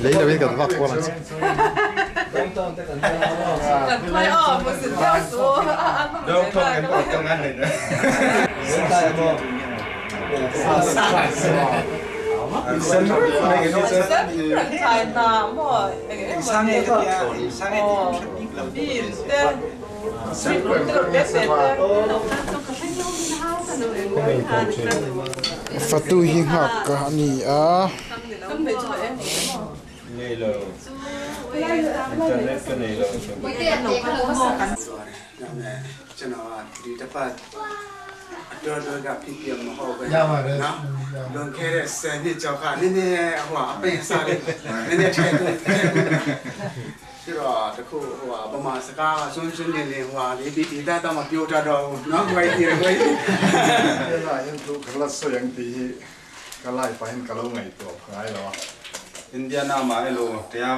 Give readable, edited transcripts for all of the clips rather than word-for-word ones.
Lei lovin kan vak kual ang che. Fatu hi nghak ka a ni a. Ka lai pahin ka lo ngaihtuah pha ngai lo a. Indiana mah elo tia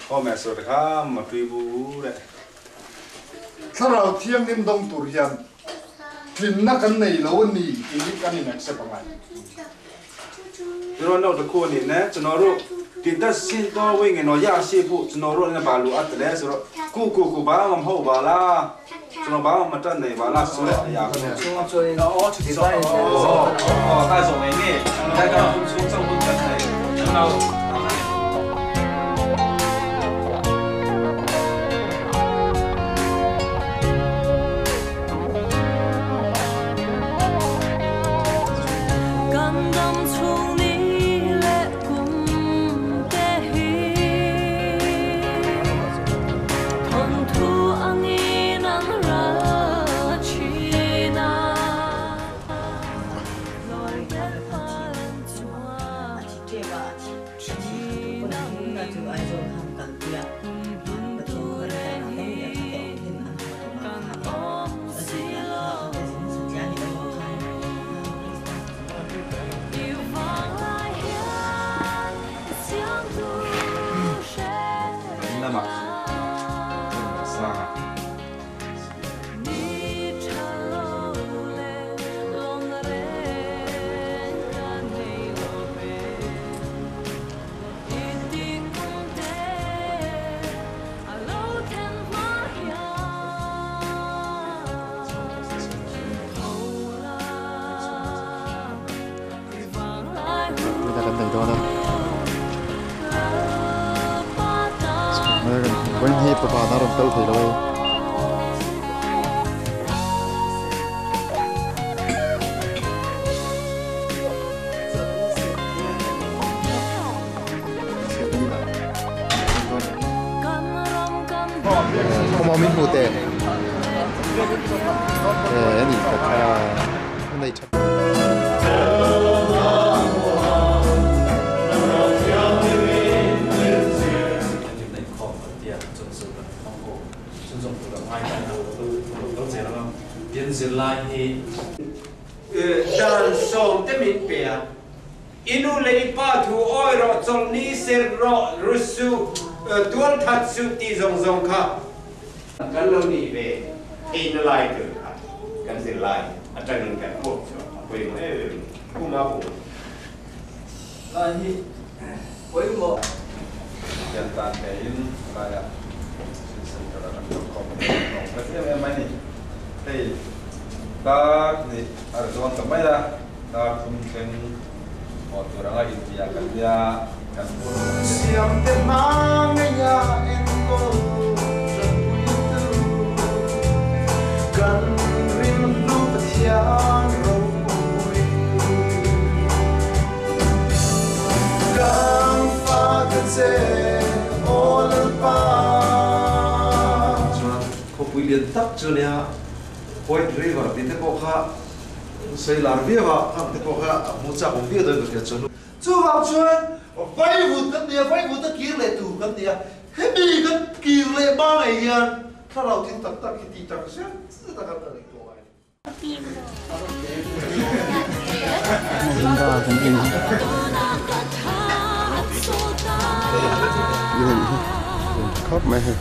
home sawr kha ma tui bu le. Thlarau Thianghlim dawng tur hian tlinna kan nei lo a ni tih hi kan in accept a ngai. Tiro no ta khu ni ne chno ru ti ta sin to wi nge no ya si pu chno ru ne ba lu at le so ku ku ku ba ngam ho ba la chno ba ma tan nei ba la su le ya oh ta zo nei ni ta ka hu chu chang hu kan nei chno Vawiin hi pavana rawn kal thei lo e. Khawmaw min hmu teh. Eh, ani ka kha nei tha. Dan sawm te min pe a, I nu leh i pa thu awi rawh, chawlhni ser rawh, ru suh, tual that suh tih zawng zawng kha. Kan lo nih ve theihna lai tur kha kan zirlai atangin kan hmuh chhuah a pawimawh em em kum a kum. Lai hi pawimawh. Hian tan ngeiin laiah Chin Center ah kan ṭawk khawp a ni. Hlawm ka ti em em mai ni. Hei dar hnih a ri dawn ta mai a, dar thum thleng haw tur anga intia kan nia kan hmu. Siamte hma ngeia enkawl ṭanpuitu kan rinhlu Pathian ropui. Kan fa ka che aw Lalpa. Chuan khawpui lian tak chu nia White River tih te pawh kha sawi lar viau a, khang te pawh kha a hmu chak awm viau dawn ka hria chuan. Chuvang chuan vaivut kan ni a, vaivut a kir leh tur kan ni a, hemi kan kir leh hma ngei hian thlarau thil tak tak hi tih tak zet zet a kan kan ngaihtuah ngai a ni. Linda kan en hi i hei hi khawp. mai hei.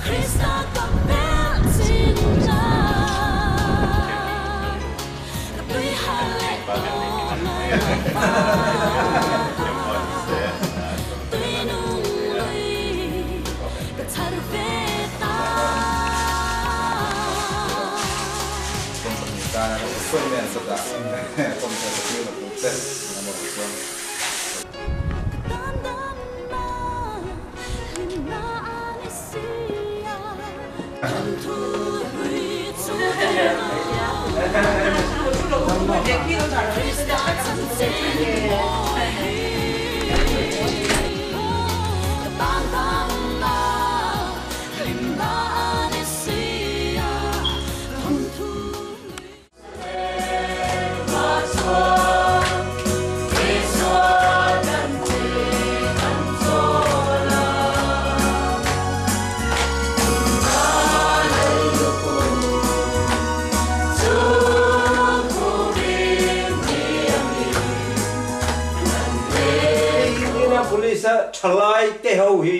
Thalai te ho hi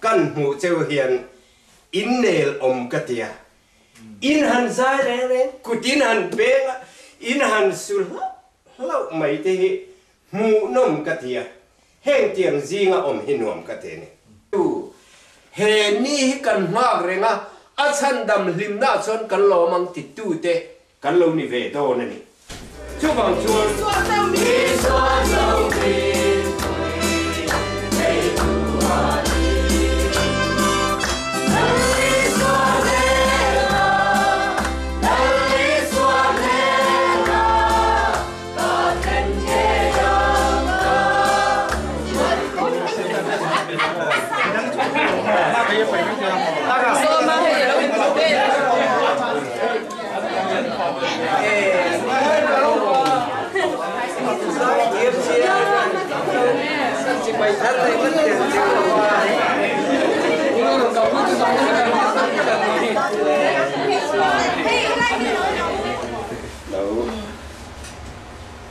kan hmu cheu hian in nel awm ka tia. In han zai reng reng, kutin han peng a, in han su hlauh hlauh mai te hi hmuhnawm ka tia. Heng tiang zinga awm hi nuam ka ti a ni. He ni hi kan nghak reng a, a chhandam hlimna chuan kan lawm ang titute kan lo ni ve dawn a ni. Chuvang chuan.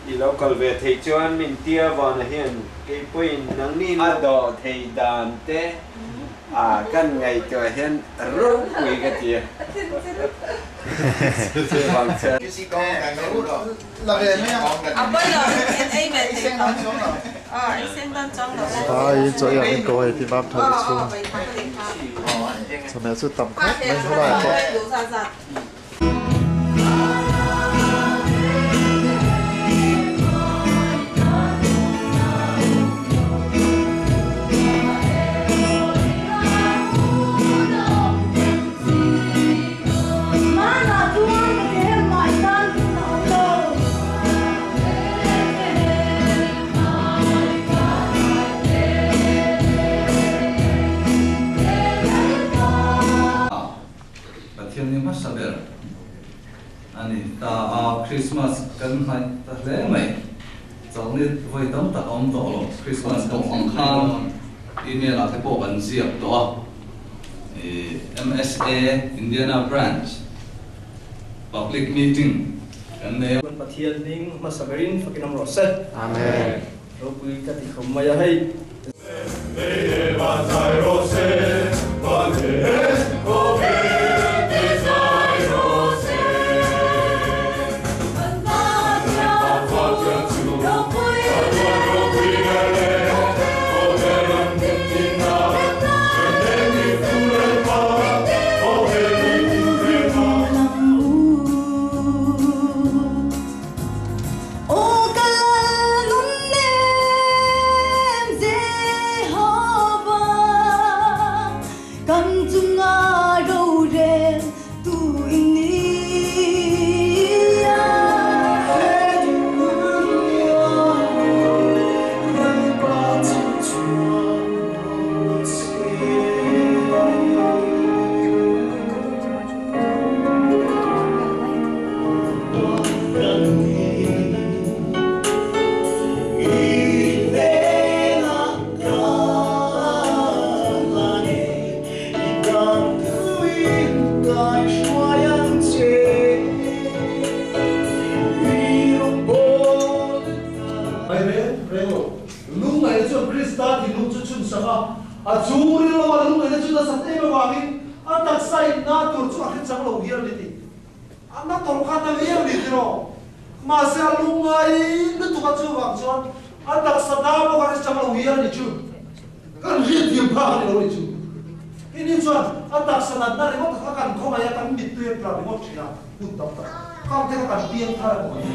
I lo kal ve theih chuan min tia vana hian kei pawhin nangni a dawh thei dan te a kan ngaihtuah hian ropui ka ti a. Ai cho em in ko hei ti mam thar chhung chawhmeh chu tam khawp mai helai ah pawh. Pathian ni hmasa ber a ni ta a, Christmas kan hnaih ta hle mai. Chawlhni vawi tam tak a awm tawh lo, Christmas kan hmang khan email ah te pawh kan ziak tawh a, MSA Indiana Branch Public Meeting kan nei a. Pathian hming hmasa berin fakin awm rawh se. Amen. Ropui ka ti khawm mai a hei. Mai reng reng lo. Lungngaihna chuan Krista thinlung chu chhun sak a, a chhungril lama lungngaihna chu nasat em avangin A taksa in na tur chu a hre chang lo hial ni ti. A na tawrh kha na viau ni tiraw? Mahse a lungngai lutuk a chuvang chuan a taksa na pawh kha hre chang lo hial ni chu. Kan hriatthiam phak a ni lo ni chu. Ini chuan a taksa natna ringawt kha kan khawngaih a, kan mittui a tla ringawt thin a, hun tam tak khang te kha kan piang thar a ni.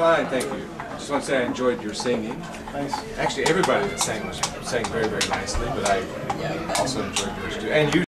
Fine, thank you. I just want to say I enjoyed your singing. Thanks. Actually, everybody that sang was sang very, very nicely, but I also enjoyed yours too. And you.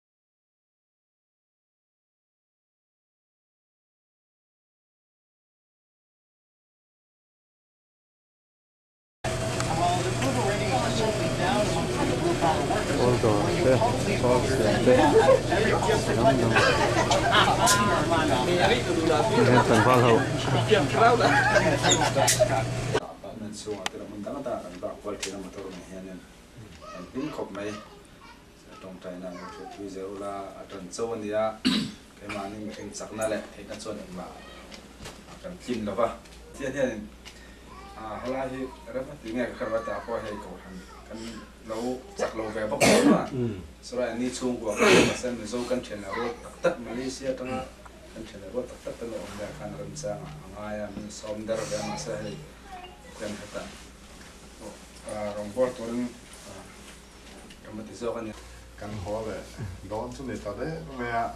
Kan haw leh dawn chu ni ta deuh mai a,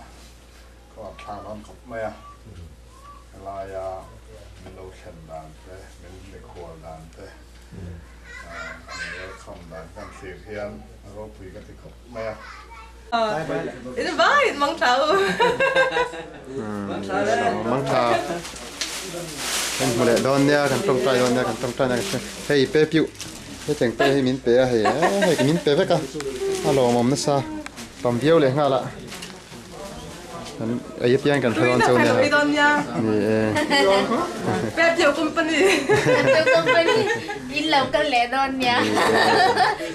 ka rawn thlang dawn khawp mai a, helaia min lo thlen dan te, min mikhual dan te, min welcome dan kan thlir hian ropui ka ti khawp mai a. Vai mang tha u. Mang tha. Kan hmu leh dawn nia, kan tawngtai dawn nia, kan tawngtai nia, hei pe piuh. He teng te hi min pe a hei hei min pe vek a a lawmawm nasa tam viau leh nghal a kan ei apiang kan hre dawn cheu nia ni e Pepio company Pepio company in lo kal leh dawn nia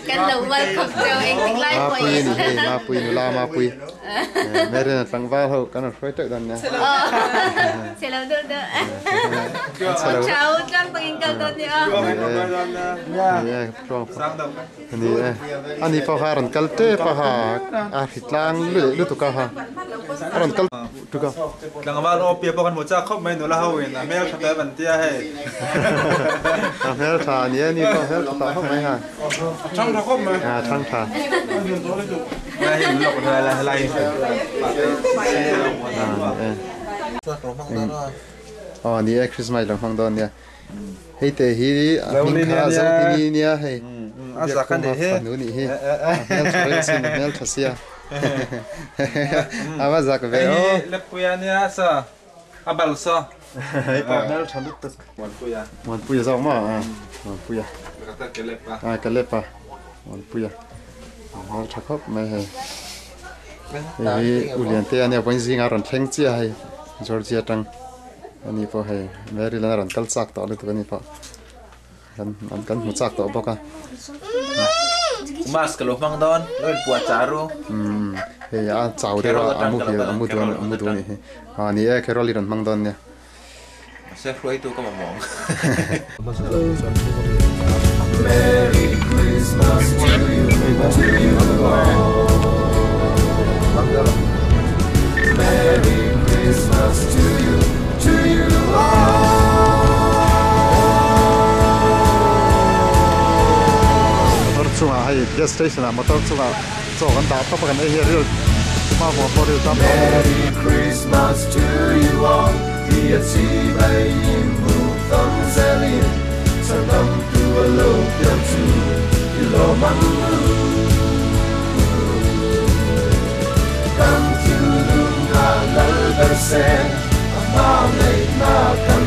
kan lo welcome cheu engtik lai pawh in Mapui ni hei Mapui nula Mapui Marian a tlangval ho kan rawn hruai teuh dawn nia Chhe lo deuh deuh Chau tlang tangin kal dawn nia Ni e ani pawh kha a rawn kal tep a ha a hri tlang lutuk a ha a rawn kal tuk a. Tlangval aw pia pawh kan hmu chak khawp mai nula ho in a hmel tha tel an tia hei. A hmel tha a ni e ni pawh hmel tha tawh khawp mai ha. A thang tha khawp mai. A thang tha. Lai hi lawk lai lai. Aw ni e Christmas lo hmang dawn nia. Hei te hi a hming kha Zotini nia hei Biakkhuma fanu nih hi a hmel tha reuh sin a hmel tha sia a va zak ve aw. Hei hi Leppuia nia sa a bal sa. Hei pawh hmel tha lutuk. Muanpuia. Muanpuia zawk maw a Muanpuia. Kalepa. A Kalepa Muanpuia a hmel tha khawp mai hei. Hei hi U Liantea nia vawiin zingah a rawn thleng chiah hei Georgia atang. Ani pawh hei Maryland a rawn kal chak tawh lutuk ani pawh kan an kan hmu chak tawh bawk a. Mask ka lo hmang dawn lo in puah chah ru. Umm hei a chau deuh a a muhil a mu duh a mu duh anih hi ah ni e Carol i rawn hmang dawn nia. Mahse hruaitu ka mamawh ang. Merry Christmas to you, to you all. Merry Christmas to you, to you all. Motor chungah hei gas station ah motor chungah chaw kan dah tawp a kan ei hi a ril hma vawng pawh ril tam tawh. Merry Christmas to you all, lo piang chu i lawm ang u. Kan thinlung ah lal ber se, a hmangaihna kan